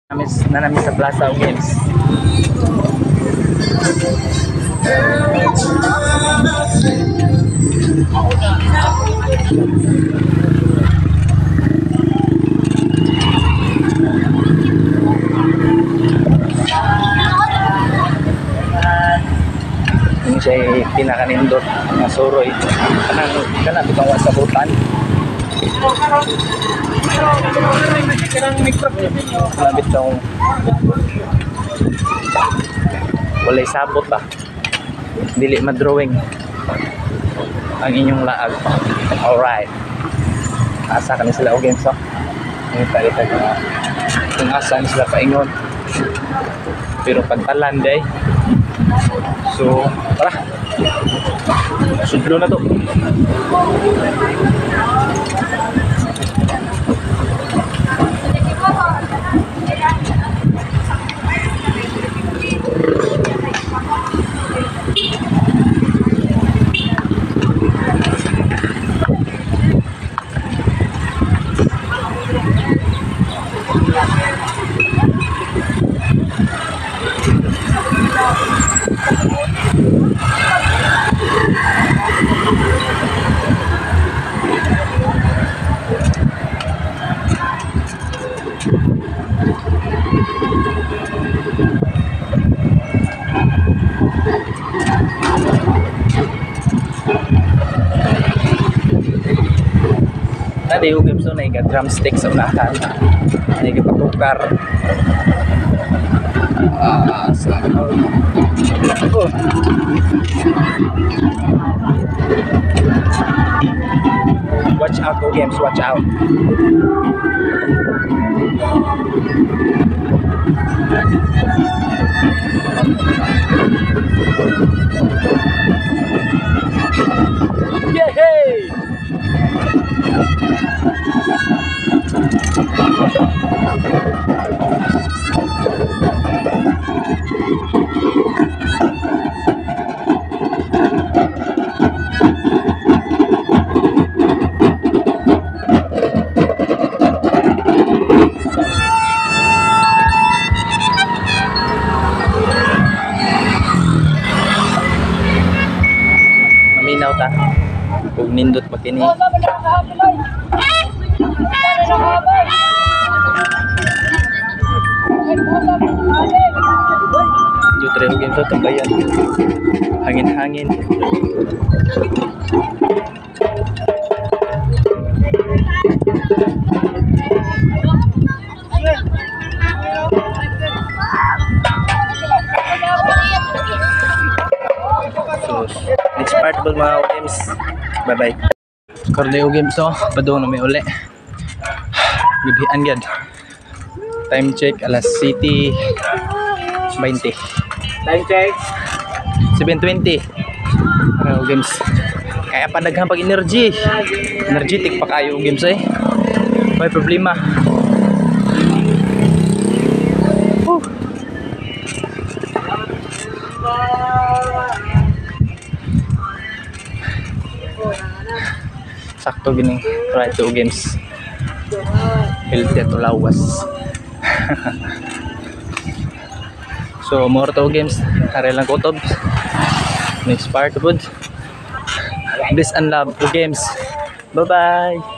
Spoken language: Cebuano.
Na namin sa Plaza Games. Ini siya pinakanindot nga suroy. Kanang kana bitong wa sabutan. Kana bitong walay sabot ba. Dili ma-drawing ang inyong laag. Alright. Asa kani sila og games, oh. Ngita kita nga kung asa ni sila paingon. Pero pagtalan day. So, tara. Sudlo na to. Nadi og games na iga drumstick sa unahan. Naiga patukar. Sa oh. Watch out, go games, watch out. Yay! Maminaw ta. Ug nindot pa kini. Jutreho game to tambayan. Hangin-hangin. So, next part ba mga games. Bye-bye. Cardio games to, padung na may uli. Gabihan gad. Time check alas 7:20. Time check 7:20. Ano games? Kaya pa daghan pag energy. Energetic pa kayo games eh. May problema. Sakto gini try to games. Healthy ato lawas. So more to games. Are lang kutob. Next part good. Bliss and love to games. Bye bye.